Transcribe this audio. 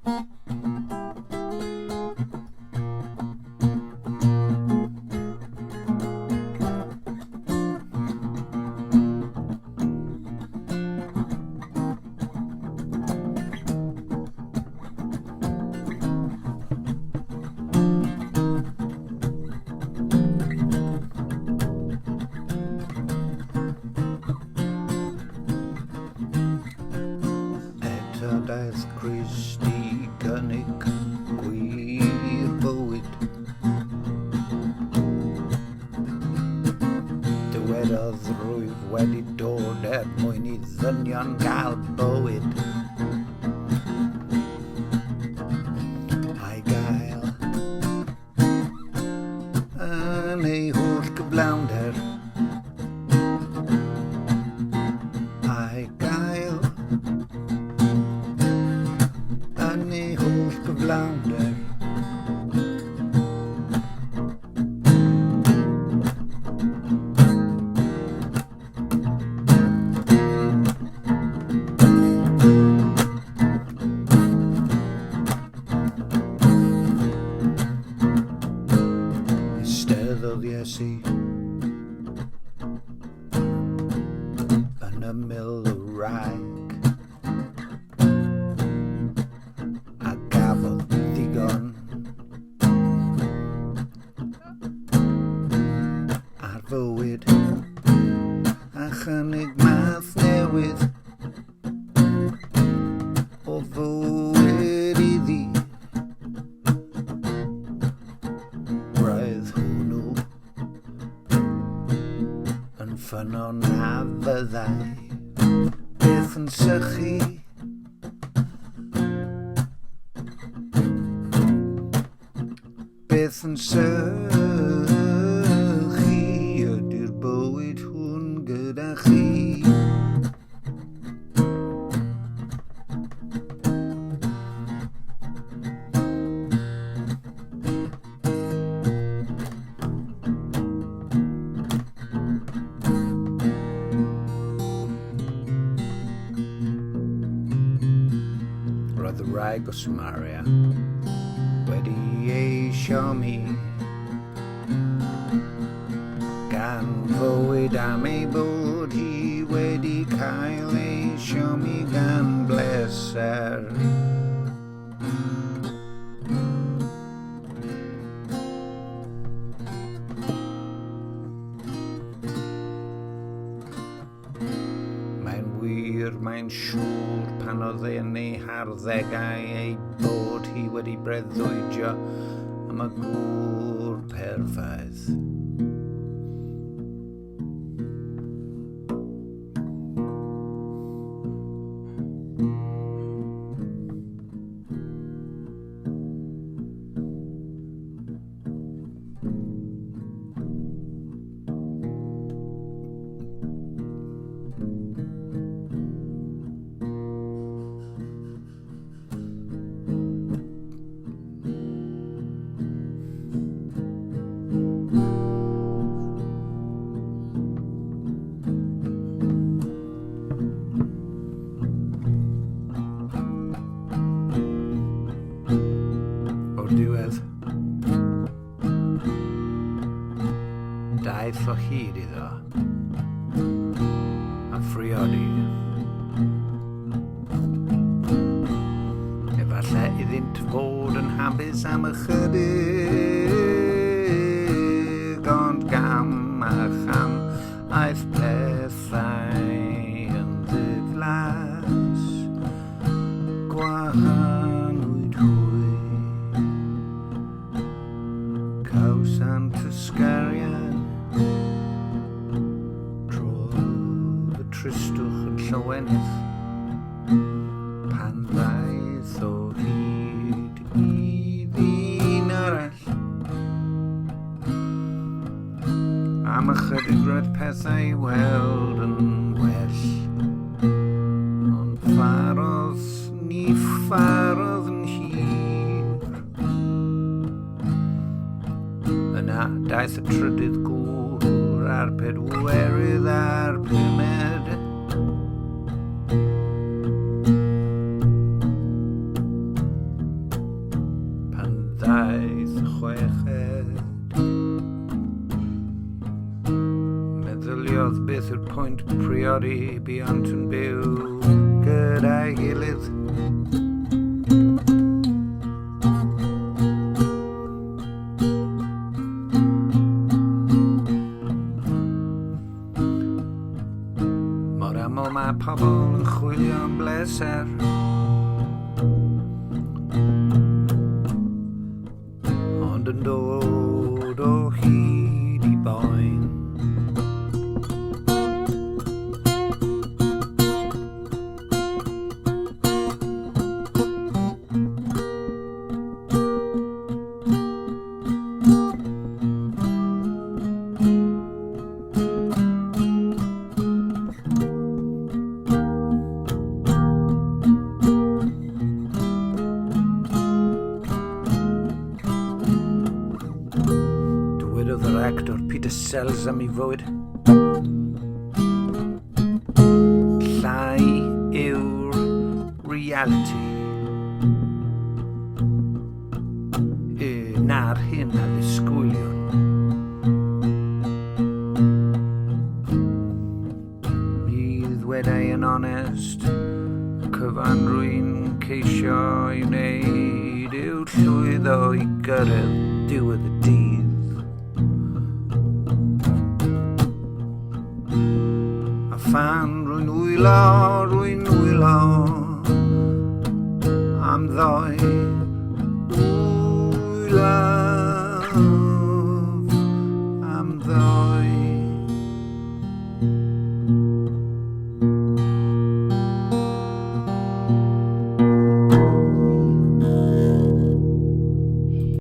Eto daeth Crist i gynnig gwir bywyd. Dywedodd rwyf wedi dod er mwyn i ddynion gael bywyd. A'i gael yn ei holl gyflawnder. A'i gael yn ei holl gyflawnder. Eisteddodd Iesu yn ymyl y wraig a gafodd ddigon ar fywyd a chynnig math newydd o fywyd iddi. Roedd hwnnw yn ffynnon a fyddai byth yn sychu. Beth yn sychu ydy'r bywyd hwn gyda chi? Roedd y wraig o Samaria wedi ei siomi gan fywyd am ei bod hi wedi cael ei siomi gan bleser. Mae'n wir, mae'n siŵr, pan oedd e yn ei harddegau ei bod hi wedi breuddwydio am y gŵr perffaith. O'r diwedd, daeth o hyd iddo a phriodi. Efallai iddynt fod yn hapus am ychydig, ond gam a cham aeth pethau yn ddiflas. Gwahanwyd hwy. Cawsant ysgariad Trodd y tristwch yn llawenydd pan ddaeth o hyd i ddyn arall. Am ychydig roedd pethau i weld yn well, ond pharodd ni pharodd yn hir. Yna daeth y trydydd gŵr a'r pedwerydd a'r pumed. ddaeth y chweched. Meddyliodd beth yw'r pwynt priodi buont yn byw gyda'i gilydd. Mor aml mae pobl yn chwilio am bleser. Ond yn dod o hyd i boen. Dywedodd yr actor Peter Sells am ei fywyd. Llai yw'r reality. Na'r hyn a ddisgwyliwn. Mi ddwedai yn onest, y cyfan rwy'n ceisio ei wneud yw llwyddo i gyrraedd diwedd y dydd. A phan rwy'n wylo, rwy'n wylo am ddoe. Wylo.